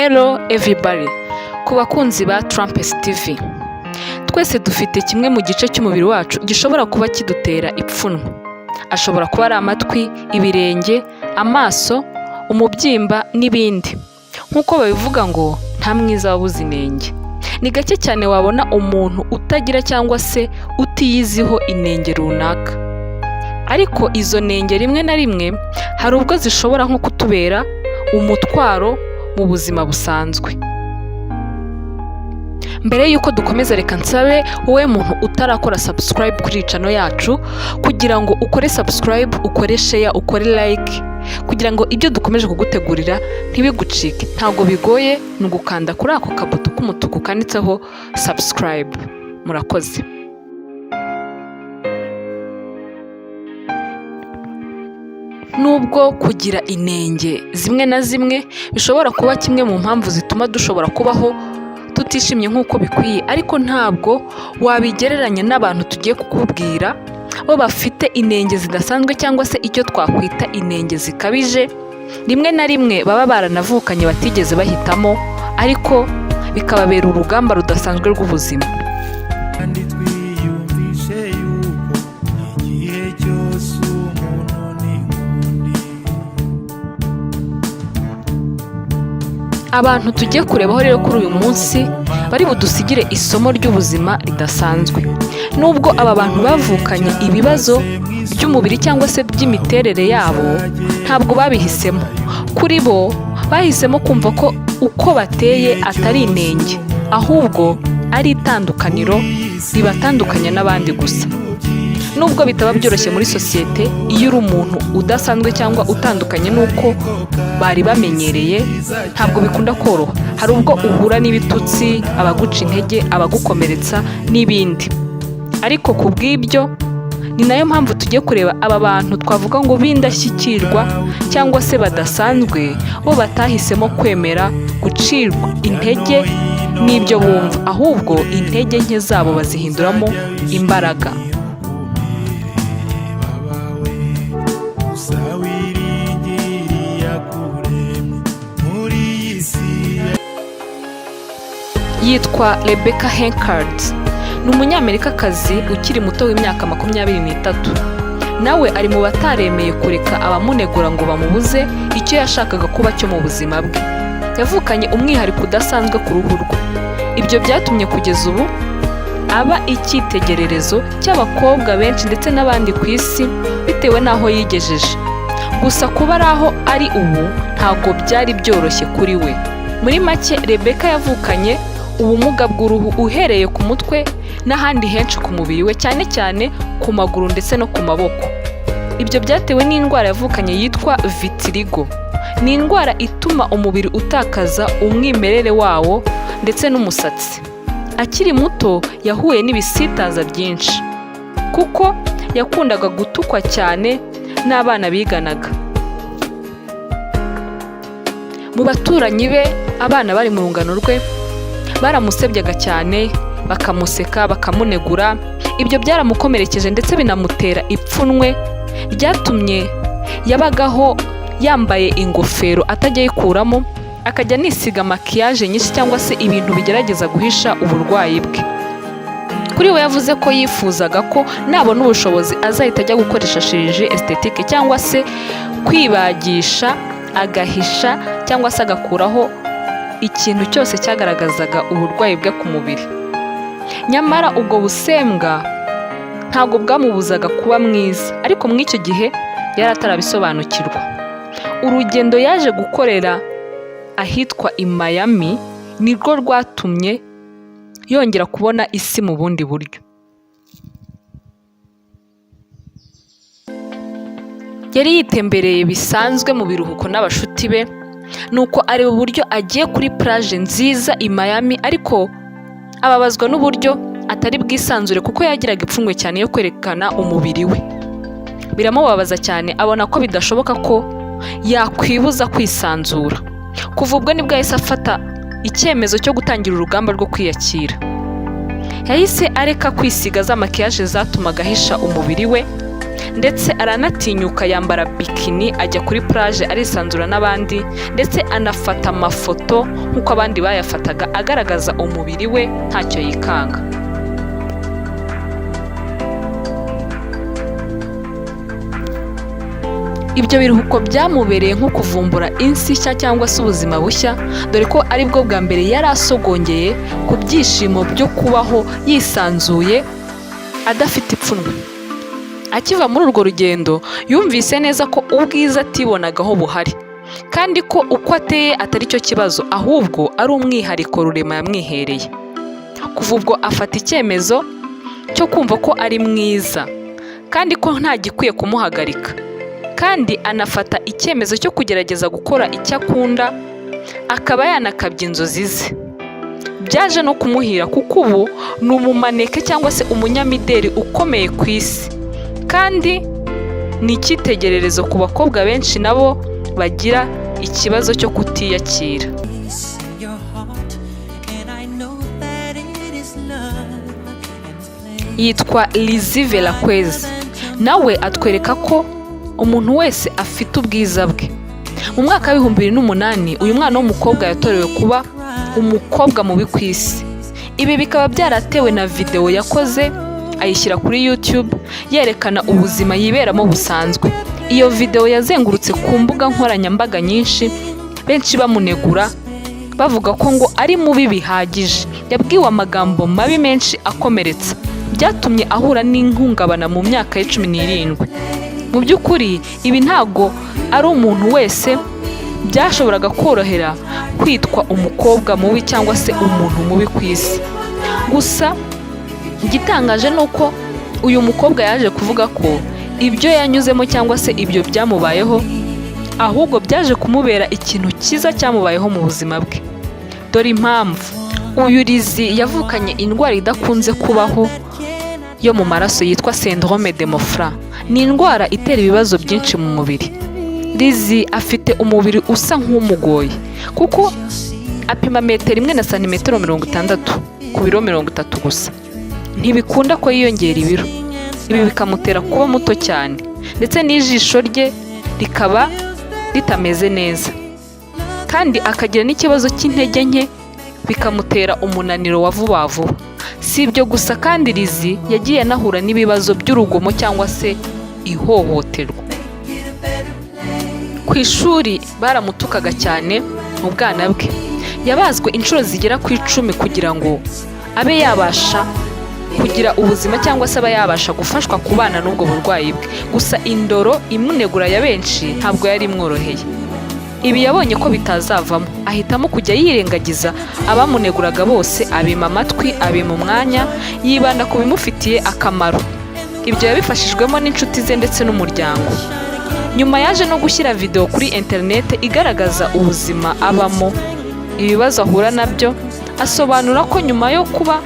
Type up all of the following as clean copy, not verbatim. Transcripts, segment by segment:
Hello everybody, ku bakunzi ba Trampes TV, twese dufite kimwe mu gice cy'umubiri wacu gishobora kuba kidutera ipfunwe. Ashobora kuba ari amatwi, ibirenge, amaso, umubyimba n'ibindi. Nk'uko babivuga ngo nta mwiza wabuze inenge. Ni gake cyane wabona umuntu utagira cyangwa se utiyiziho inenge runaka. Ariko izo nenge rimwe na rimwe hari ubwo zishobora nko kutubera umutwaro mu buzima busanzwe. Mbere y'uko dukomeza, reka nsabe wowe muntu utarakora subscribe kuri iyi channel yacu kugira ngo ukore subscribe, ukore share, ukore like, kugira ngo ibyo dukomeje kugutegurira ntibigucike. Ntabwo bigoye, ni ugukanda kuri ako kabuto k'umutuku kanditseho subscribe. Murakoze. Nubwo kugira inenge zimwe na zimwe bishobora kuba kimwe mu mpamvu zituma dushobora kubaho tutishimye nk'uko bikwiye, ariko ntabwo wabigereranya n'abantu tugiye kukubwira bo bafite inenge zidasanzwe cyangwa se icyo twakwita inenge zikabije, rimwe na rimwe baba baranavukanye batigeze bahitamo, ariko bikababera urugamba rudasanzwe rw'ubuzima. Kandi twiyumvishe yuko igihe cyose umuntu ni nk'undi. Abantu tugiye kurebaho rero kuri uyu munsi bari budusigire isomo ry'ubuzima ridasanzwe. Nubwo aba bantu bavukanye ibibazo by'umubiri cyangwa se by'imiterere yabo, ntabwo babihisemo. Kuri bo bahisemo kumva ko uko bateye atari inenge, ahubwo ari itandukaniro ribatandukanya n'abandi gusa. Nubwo bitaba byoroshye muri sosiyete, iyo uri umuntu udasanzwe cyangwa utandukanye n'uko bari bamenyereye, ntabwo bikunda koroha. Hari ubwo uhura n'ibitutsi, abaguca intege, abagukomeretsa n'ibindi. Ariko ku bw'ibyo ni nayo mpamvu tugiye kureba aba bantu twavuga ngo b'indashyikirwa cyangwa se badasanzwe, bo batahisemo kwemera gucirwa intege n'ibyo bumva, ahubwo intege nke zabo bazihinduramo imbaraga. Babawe gusa wiringiriye kuremye muri iyi si. Yitwa Rebecca Henkard, ni Umunyamerikakazi ukiri muto w'imyaka 23. Nawe ari mu bataremeye kureka abamunegura ngo bamubuze icyo yashakaga kuba cyo mu buzima bwe. Yavukanye umwihariko udasanzwe ku ruhu rwe. Ibyo byatumye kugeza ubu aba icyitegererezo cy'abakobwa benshi ndetse n'abandi ku isi bitewe n'aho yigejeje. Gusa kuba ari aho ari ubu ntabwo byari byoroshye kuri we. Muri make, Rebecca yavukanye ubumuga bw'uruhu uhereye ku mutwe n'ahandi henshi ku mubiri we, cyane cyane ku maguru ndetse no ku maboko. Ibyo byatewe n'indwara yavukanye yitwa vitiligo. Ni indwara ituma umubiri utakaza umwimerere wawo ndetse n'umusatsi. Akiri muto yahuye n'ibisitaza byinshi kuko yakundaga gutukwa cyane n'abana biganaga. Mu baturanyi be, abana bari mu rungano rwe baramusebyaga cyane, bakamuseka, bakamunegura. Ibyo byaramukomerekeje ndetse binamutera ipfunwe ryatumye yabagaho yambaye ingofero atajya ayikuramo, akajya anisiga maquillage nyinshi cyangwa se ibintu bigerageza guhisha uburwayi bwe. Kuri we yavuze ko yifuzaga ko nabona ubushobozi azahita ajya gukoresha chirurgie esthétique cyangwa se kwibagisha, agahisha cyangwa se agakuraho ikintu cyose cyagaragazaga uburwayi bwe ku mubiri. Nyamara ubwo busembwa ntabwo bwamubuzaga kuba mwiza, ariko muri icyo gihe yari atarabisobanukirwa. Urugendo yaje gukorera ahitwa i Miami nirwo rwatumye yongera kubona isi mu bundi buryo. Yari yitembereye bisanzwe mu biruhuko n'abashuti be, nuko areba uburyo agiye kuri plage nziza i Miami, ariko ababazwa n'uburyo atari bwisanzure kuko yagiraga ipfunwe cyane yo kwerekana umubiri we. Biramubabaza cyane, abona ko bidashoboka ko yakwibuza kwisanzura. Kuva ubwo nibwo yahise afata icyemezo cyo gutangira urugamba rwo kwiyakira. Yahise areka kwisiga za maquillage zatumaga ahisha umubiri we. Ndetse aranatinyuka yambara bikini, ajya kuri plage arisanzura n'abandi, ndetse anafata amafoto nk'uko abandi bayafataga, agaragaza umubiri we ntacyo yikanga. Ibyo biruhuko byamubereye nko kuvumbura isi nshya cyangwa se ubuzima bushya, dore ko aribwo bwa mbere yari asogongeye ku byishimo byo kubaho yisanzuye adafite ipfunwe. Akiva muri urwo rugendo, yumvise neza ko ubwiza atibonagaho buhari, kandi ko uko ateye atari cyo kibazo, ahubwo ari umwihariko Rurema yamwihereye. Kuva ubwo afata icyemezo cyo kumva ko ari mwiza kandi ko nta gikwiye kumuhagarika, kandi anafata icyemezo cyo kugerageza gukora icyo akunda, akaba yanakabya inzozi ze. Byaje no kumuhira kuko ubu ni umumaneke cyangwa se umunyamideli ukomeye ku isi, kandi ni icyitegererezo ku bakobwa benshi nabo bagira ikibazo cyo kutiyakira. Peace in your heart, and I know that it is love and play. Yitwa Lizzie Velasquez, nawe atwereka ko umuntu wese afite ubwiza bwe. Mu mwaka wa 2008, uyu mwana w'umukobwa yatorewe kuba umukobwa mubi ku isi. Ibi bikaba byaratewe na videwo yakoze ayishyira kuri YouTube yerekana ubuzima yiberamo busanzwe. Iyo videwo yazengurutse ku mbuga nkoranyambaga nyinshi, benshi bamunegura bavuga ko ngo ari mubi bihagije. Yabwiwe amagambo mabi menshi akomeretsa, byatumye ahura n'ihungabana mu myaka ye 17. Mu by'ukuri ibi ntabwo ari umuntu wese byashoboraga korohera kwitwa umukobwa mubi cyangwa se umuntu mubi ku isi. Gusa igitangaje ni uko uyu mukobwa yaje kuvuga ko ibyo yanyuzemo cyangwa se ibyo byamubayeho ahubwo byaje kumubera ikintu cyiza cyamubayeho mu buzima bwe. Dore impamvu: uyu Lizzie yavukanye indwara idakunze kubaho yo mu maraso yitwa syndrome de Marfan. Ni indwara itera ibibazo byinshi mu mubiri. Lizzie afite umubiri usa nk'umugoye kuko apima metero 1 na santimetero 60 ku biro 30 gusa. Ntibikunda ko yiyongera ibiro, ibi bikamutera kuba muto cyane, ndetse n'ijisho rye rikaba ritameze neza, kandi akagira n'ikibazo cy'intege nke, bikamutera umunaniro wa vuba vuba. Si ibyo gusa kandi, Lizzie yagiye anahura n'ibibazo by'urugomo cyangwa se ihohoterwa. Ku ishuri baramutukaga cyane. Mu bwana bwe yabazwe inshuro zigera ku 10 kugira ngo abe yabasha kugira ubuzima cyangwa se aba yabasha gufashwa kubana n'ubwo burwayi bwe. Gusa indoro imunegura ya benshi ntabwo yari imworoheye. Ibi yabonye ko bitazavamo, ahitamo kujya yirengagiza abamuneguraga bose, abima amatwi, abima umwanya, yibanda ku bimufitiye akamaro. Ibyo yabifashijwemo n'inshuti ze ndetse n'umuryango. Nyuma yaje no gushyira videwo kuri interineti igaragaza ubuzima abamo, ibibazo ahura nabyo, asobanura ko nyuma yo kuba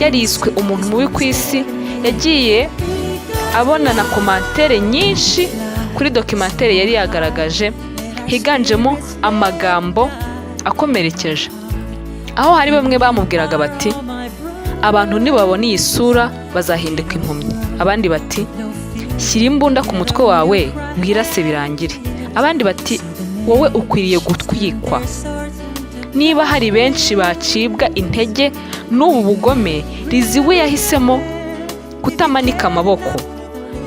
yariswe umuntu mubi ku isi, yagiye abona na commentaire nyinshi kuri documentaire yari yagaragaje, higanjemo amagambo akomerekeje, aho hari bamwe bamubwiraga bati: "Abantu nibabona iyi sura bazahinduka impumyi." Abandi bati: "Shyira imbunda ku mutwe wawe wirase birangire." Abandi bati: "Wowe ukwiriye gutwikwa." Niba hari benshi bacibwa intege n'ubu bugome, Lizzie we yahisemo kutamanika amaboko.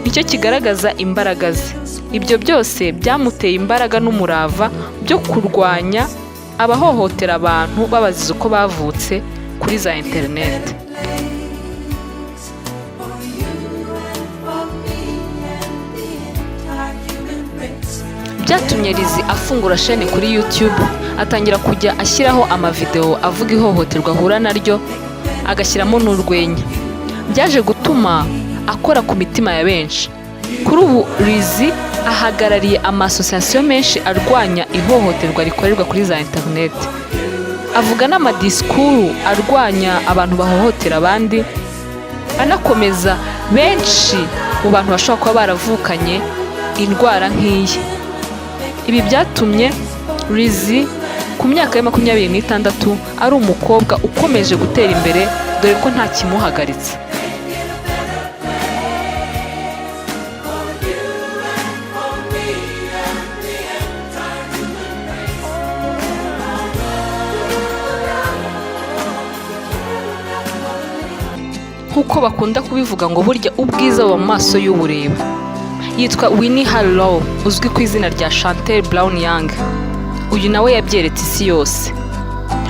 Nicyo kigaragaza imbaraga ze. Ibyo byose byamuteye imbaraga n'umurava byo kurwanya abahohotera abantu babaziza uko bavutse kuri za interineti. For you and for me and the entire human race. Byatumye Lizzie afungura shene kuri YouTube, atangira kujya ashyiraho amavidewo avuga ihohoterwa ahura naryo, agashyiramo n'urwenya. Byaje gutuma akora ku mitima ya benshi. Kuri ubu Lizzie ahagarariye amasosiyasiyo menshi arwanya ihohoterwa rikorerwa kuri za interineti, avuga n'amadisikuru arwanya abantu bahohotera abandi, anakomeza benshi mu bantu bashobora kuba baravukanye indwara nk'iyi. Ibi byatumye Lizzie ku myaka ye 26 ari umukobwa ukomeje gutera imbere, dore ko nta kimuhagaritse. Nk'uko bakunda kubivuga ngo burya ubwiza buba mu maso y'ubureba. Yitwa Winnie Harlow, uzwi ku izina rya Chantel Brown Young. Uyu nawe yabyeretse isi yose.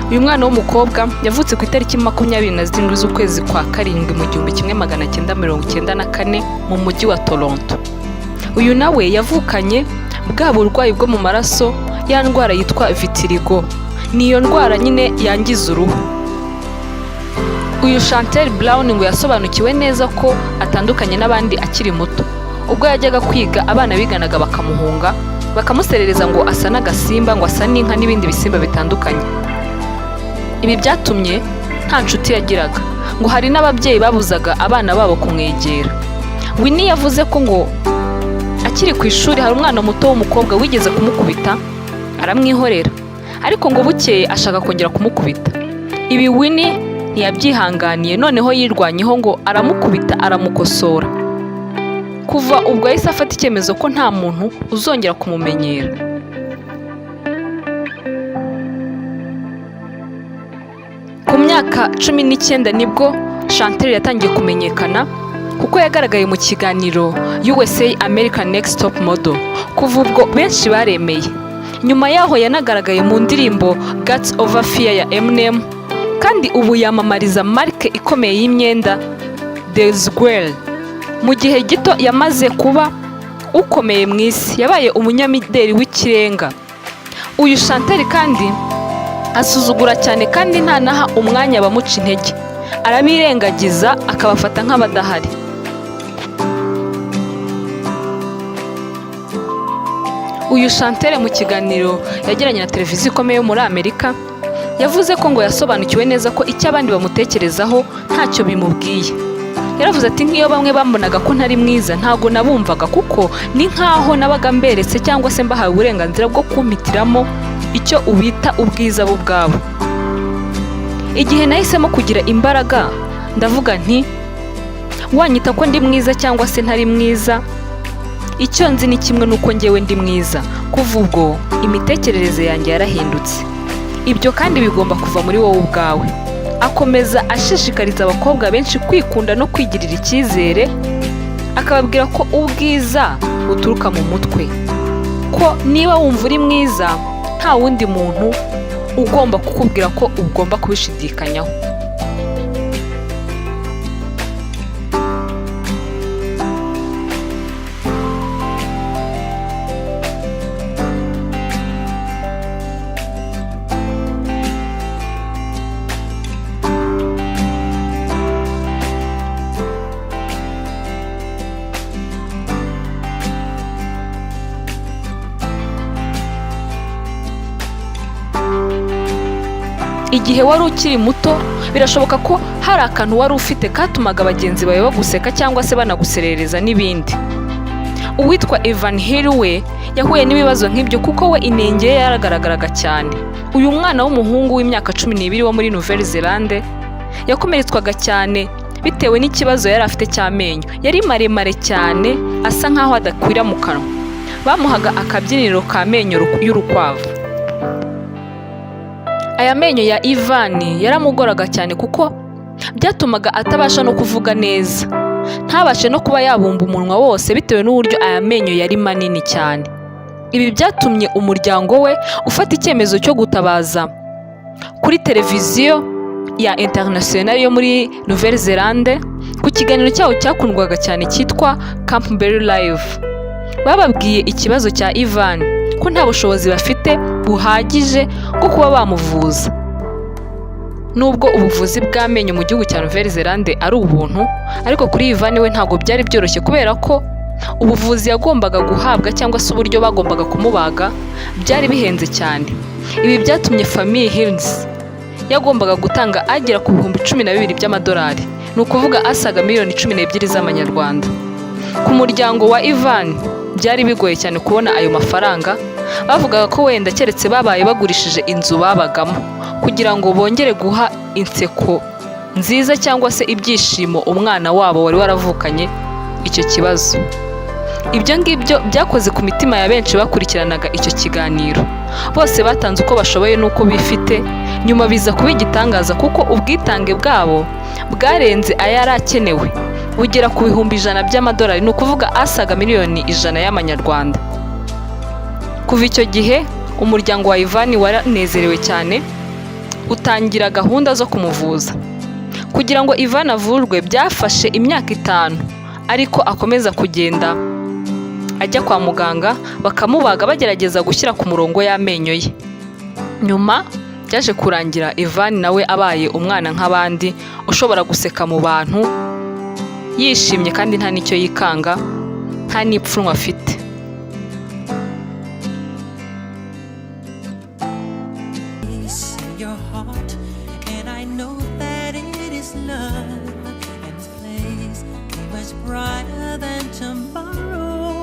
Uyu mwana w'umukobwa yavutse ku itariki 27 z'ukwezi kwa karindwi mu 1994 mu mujyi wa Toronto. Uyu nawe yavukanye bwa burwayi bwo mu maraso, ya ndwara yitwa vitiligo. Ni iyo ndwara nyine yangiza uruhu. Uyu Chantel Brown ngo yasobanukiwe neza ko atandukanye n'abandi akiri muto. Ubwo yajyaga kwiga, abana biganaga bakamuhunga, bakamuserereza ngo asa n'agasimba, ngo asa n'inka n'ibindi bisimba bitandukanye. Ibi byatumye nta nshuti yagiraga. Ngo hari n'ababyeyi babuzaga abana babo kumwegera. Winnie yavuze ko ngo akiri ku ishuri hari umwana muto w'umukobwa wigeze kumukubita, aramwihorera, ariko ngo bukeye ashaka kongera kumukubita. Ibi Winnie ntiyabyihanganiye, noneho yirwanyeho ngo aramukubita, aramukosora. Kuva ubwo yahise afata icyemezo ko nta muntu uzongera kumumenyera. Ku myaka 19 nibwo Chantel yatangiye kumenyekana, kuko yagaragaye mu kiganiro USA American Next Top Model. Kuva ubwo benshi baremeye. Nyuma yaho yanagaragaye mu ndirimbo Guts Over Fear ya Eminem, kandi ubu yamamariza marike ikomeye y'imyenda Desigual. Mu gihe gito yamaze kuba ukomeye mu isi, yabaye umunyamideli w'ikirenga. Uyu Chantel kandi asuzugura cyane kandi ntanaha umwanya abamuca intege, arabirengagiza akabafata nk'abadahari. Uyu Chantel mu kiganiro yagiranye na televiziyo ikomeye yo muri Amerika yavuze ko ngo yasobanukiwe neza ko icyo abandi bamutekerezaho ntacyo bimubwiye. Yaravuze ati: "Nk'iyo bamwe bambonaga ko ntari mwiza, ntabwo nabumvaga, kuko ni nk'aho nabaga mberetse cyangwa se mbahawe uburenganzira bwo kumpitiramo icyo ubita ubwiza bo ubwabo. Igihe nahisemo kugira imbaraga, ndavuga nti wanyita ko ndi mwiza cyangwa se ntari mwiza, icyo nzi ni kimwe, nuko ngewe ndi mwiza. Kuva ubwo imitekerereze yanjye yarahindutse. Ibyo kandi bigomba kuva muri wowe ubwawe." Akomeza ashishikariza abakobwa benshi kwikunda no kwigirira icyizere, akababwira ko ubwiza buturuka mu mutwe, ko niba wumva uri mwiza nta wundi muntu ugomba kukubwira ko ugomba kubishidikanyaho. Igihe wari ukiri muto, birashoboka ko hari akantu wari ufite katumaga bagenzi bawe baguseka cyangwa se banaguserereza n'ibindi. Uwitwa Evan Hill we yahuye n'ibibazo nk'ibyo, kuko we inenge ye yaragaragaraga cyane. Uyu mwana w'umuhungu w'imyaka 12 wo muri Nouvelle Zelande yakomeretswaga cyane bitewe n'ikibazo yari afite cy'amenyo. Yari maremare cyane, asa nk'aho adakwira mu kanwa. Bamuhaga akabyiniro k'amenyo y'urukwavu. Aya menyo ya Ivan yaramugoraga cyane, kuko byatumaga atabasha no kuvuga neza, ntabashe no kuba yabumba umunwa wose bitewe n'uburyo aya menyo yari manini cyane. Ibi byatumye umuryango we ufata icyemezo cyo gutabaza kuri televiziyo ya International yo muri Nouvelle Zelande, ku kiganiro cyawo cyakundwaga cyane cyitwa Campbell Live. Bababwiye ikibazo cya Ivan, ko nta bushobozi bafite buhagije bwo kuba bamuvuza. Nubwo ubuvuzi bw'amenyo mu gihugu cya Nouvelle Zelande ari ubuntu, ariko kuri Ivan we ntabwo byari byoroshye, kubera ko ubuvuzi yagombaga guhabwa cyangwa se uburyo bagombaga kumubaga byari bihenze cyane. Ibi byatumye famille Hills yagombaga gutanga agera ku 12,000 by'amadolari, ni ukuvuga asaga miliyoni 12 z'amanyarwanda. Ku muryango wa Ivan byari bigoye cyane kubona ayo mafaranga. Bavugaga ko wenda keretse babaye bagurishije inzu babagamo kugira ngo bongere guha inseko nziza cyangwa se ibyishimo umwana wabo wari waravukanye icyo kibazo. Ibyo ngibyo byakoze ku mitima ya benshi bakurikiranaga icyo kiganiro. Bose batanze uko bashoboye n'uko bifite, nyuma biza kuba igitangaza kuko ubwitange bwabo bwarenze ayari akenewe, bugera ku 100,000 by'amadolari, ni ukuvuga asaga miliyoni 100 y'amanyarwanda. Kuva icyo gihe umuryango wa Ivan waranezerewe cyane, utangira gahunda zo kumuvuza. Kugira ngo Ivan avurwe byafashe imyaka 5, ariko akomeza kugenda ajya kwa muganga bakamubaga, bagerageza gushyira ku murongo y'amenyo ye. Nyuma byaje kurangira Ivan nawe abaye umwana nk'abandi, ushobora guseka mu bantu yishimye kandi nta n'icyo yikanga, nta n'ipfunwe afite. Peace in your heart, and I know that it is love. And this place be much brighter than tomorrow.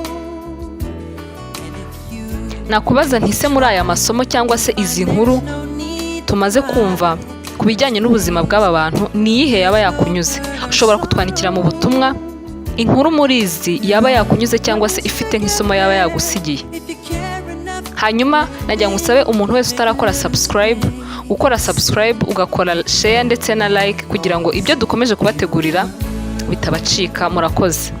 And if you Nakubaza nti se muri aya masomo cyangwa se izi nkuru no need tumaze kumva ku bijyanye n'ubuzima bw'aba bantu, ni iyihe yaba yakunyuze? Ushobora kutwandikira mu butumwa inkuru muri izi yaba yakunyuze cyangwa se ifite nk'isomo yaba yagusigiye. if you care enough. Hanyuma nagira ngo usabe umuntu wese utarakora subscribe gukora subscribe, ugakora share ndetse na like, kugira ngo ibyo dukomeje kubategurira bitabacika. Murakoze.